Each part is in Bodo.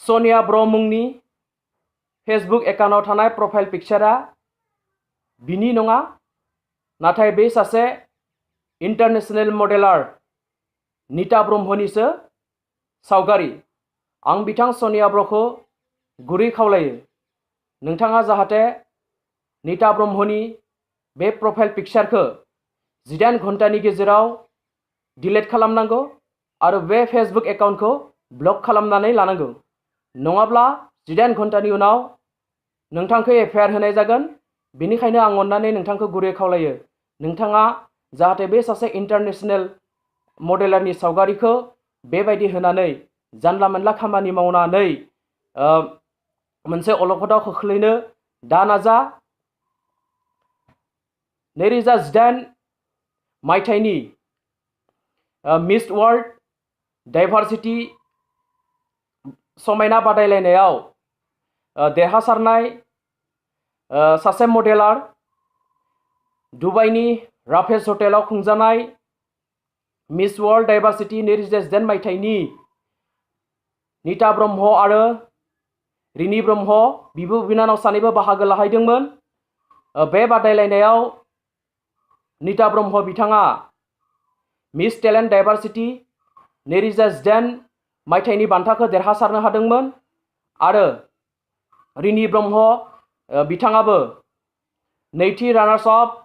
सनिया ब्र मुंनि फेसबुक एकाउन्टआव थानाय प्रफाइल पिक्चारा बिनि नङा, नाथाय बे सासे इन्टारनेशनेल मडेलार नीता ब्रह्मनिसो सावगारि। आं बिथां सनिया ब्रखौ गुरै खावलायो, नोंथाङा जाहाथे नीता ब्रह्मनि बे प्रफाइल पिक्चारखौ 18 घन्टानि गेजेराव डिलीट खालामनांगौ आरो बे फेसबुक एकाउन्टखौ ब्लक खालामनानै लानांगौ। नङाब्ला 18 घन्टानि उनाव नोंथांखौ एफआइआर होनाय जागोन। बेनिखायनो आं अननानै नोंथांखौ गुरै खावलायो, नोंथाङा जाहाथे बे सासे इन्टारनेशनेल मडेलारनि सावगारिखौ बेबायदि होनानै जानला मोनला खामानि मावनानै मोनसे अलखदाव खोख्लैनो दा नाजा। 2018 मायथाइनि मिस वर्ल्ड डाइभार्सिटी समायना बादायलायनायाव देरहासारनाय सासे मडेलार, दुबाइनि राफेज हटेलाव खुंजानाय मिस वर्ल्ड डाइभार्सिटी 2018 मायथाइनि नीता ब्रह्म आरो रिनि ब्रह्म बिब' बिनानाव सानैबो बाहागो लाहैदोंमोन। बे बादायलायनायाव नीता ब्रह्म बिथाङा मिस टेलेन्ट डाइभार्सिटी 2018 मायथाइनि बान्थाखौ देरहासारनो हादोंमोन आरो रिनि ब्रह्म बिथाङाबो नैथि रानार्स अफ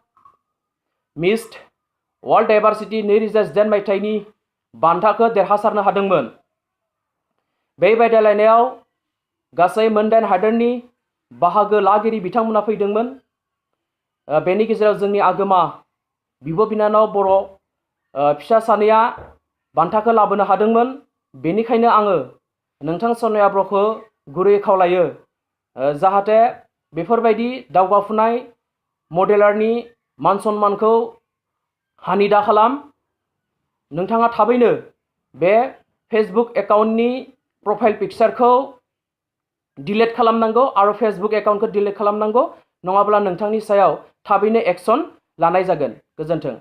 मिस वर्ल्ड डाइभार्सिटी 2018 मायथाइनि बान्थाखौ देरहासारनो हादोंमोन। बे बादायलायनायाव गासै मोन 8 हादोरनि बाहागो लागिरि बिथांमोना फैदोंमोन। बेनि गेजेराव जोंनि आगोमा बिब' बिनानाव बर' फिसा सानैया बान्थाखौ लाबोनो हादोंमोन। बेनिखायनो आङो नोंथां सनिया ब्रखौ गुरै खावलायो, जाहाथे बेफोरबायदि दावगाफुनाय मडेलारनि मान सन्मानखौ हानि दा खालाम। नोंथाङा थाबैनो बे फेसबुक एकाउन्टनि प्रफाइल पिक्चारखौ डिलीट खालामनांगौ आरो फेसबुक एकाउन्टखौ डिलीट खालामनांगौ, नङाब्ला नोंथांनि सायाव थाबैनो एक्सन लानाय जागोन। गोजोन्थों।